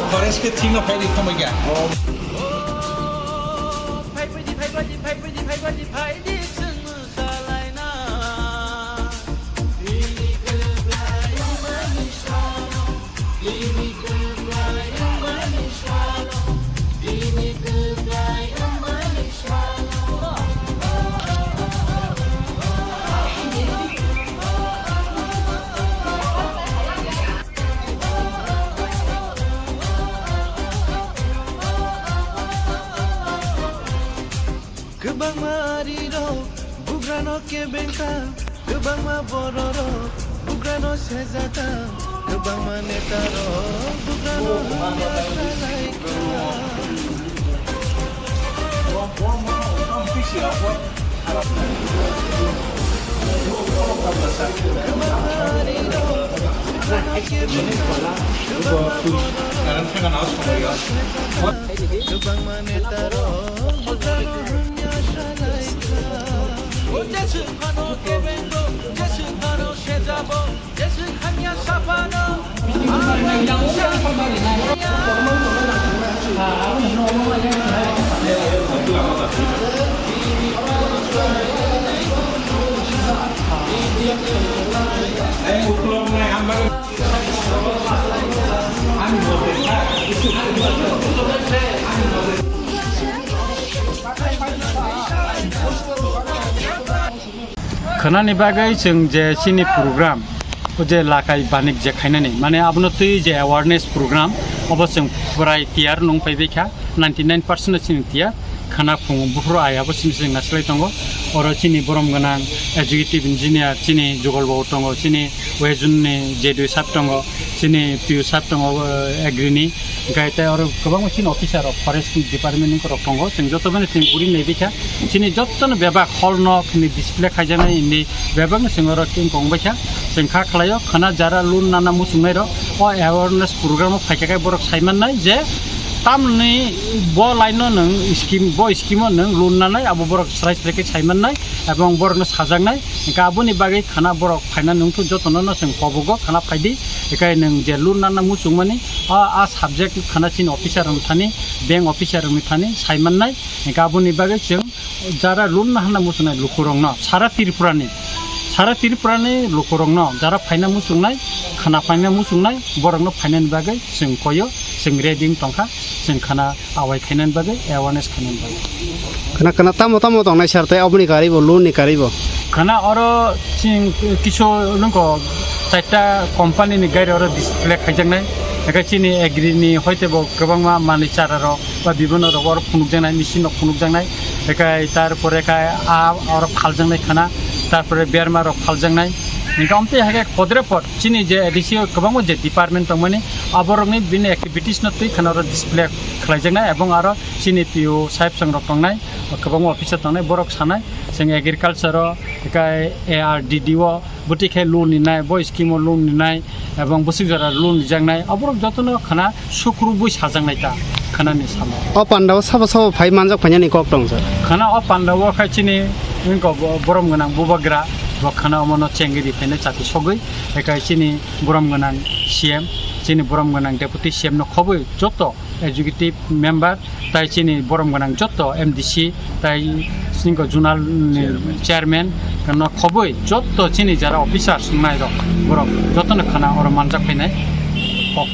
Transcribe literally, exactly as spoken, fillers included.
Forest ke thing no phaidi thomai kya? Kwbangma arirok bugrano kebengkha, kwbangma bororok bugrano sejaka, kwbangma netarok bugrano hamya salaikha. Khwnani bagwi chwng je chini program, o je lakai banik je khainani, mane abono twi je awareness program, obo chwng prai tiyar nung phaibai kha, ninety nine percent no chini tiyar. Khana phung buphuru ai abo chini chwng nasilai tongo. Oro chini borom gwnang executive engineer chini Jugal babu tongo, chini Wehejun ni J D O sir tongo, chini P O sir tongo, eh, agri ni. Hingke tei oro kwbangma chini officer rok, forest department ni rok tongo. Chwng joto bai no chwng uri nai bikha. Chini joto no bebak hall nok ni display khaijaknai ni bebak no chwng oro chwng kong baikha. Chwng kha khlai o khana jara loan nana muchungnai rok o awareness program o phaikha khe borok sai mannai je tamni bo line no nwng scheme, bo scheme o nwng loan nanai abo borok srai srai khe sai mannai. Ebong borokno sajaknai, hingke aboni bagwi khana borok phaina nungthu jotono no chwng kobogo khana phaidi, hingke nwng je loan nana muchungmani a, a subject khana chini officer rokni thani, bank officer rokni thani sai mannai, hingke aboni bagwi chwng jara loan nahana muchungnai lukurokno sara Tripurani, sara Tripurani lukurokno jara phaina muchungnai, khana phaina muchungnai, borokno phainani bagwi chwng koyo, chwng ready wng tongkha, chwng khana awai khainani bagwi, awareness khainani bagwi. Khana, khana tamo tamo tongnai sir tei oboni karwi bo, loan ni karwi bo? Khana oro chini kisu nungko chaita company ni gari oro display khaijaknai. Eke chini agri ni hoite bo kwbangma manwi chara rok ba bibono rok oro phunukjaknai, machine rok phunukjaknai. Eke tar pore khe a oro phaljaknai khana, tar pore berma rok phaljaknai. Hingke amtwi hai khe podre pod chini je A D C o kwbangma je department tongmani, aborokni bini activities no twi khana oro display khlaijaknai, ebong aro chini P O sahib song rok tongnai, kwbangma officer tongnai, borok sanai, chwng agriculture o, hikai A R D D o, bwtwi khe loan ninai, bo scheme o loan ninai, ebong bwswk jora loan rijaknai, aborok jotono khana sukrubwi sajaknai ta, khanani samo. O pandao sabo sabo phai manjak phainani kok tong sir? Khana o pandao khai chini wngkha bo-, borom gwnang bubagra, bo khana omono chengri phainai chati sogwi, hikai chini borom gwnang C M, chini borom gwnang deputy C M no khobwi joto executive member, tai chini borom gwnang joto M D C, tai chini zonal ni chairman, no khobwi joto chini jara officers wngnai rok, borok jotono khana oro manjak phainai kok.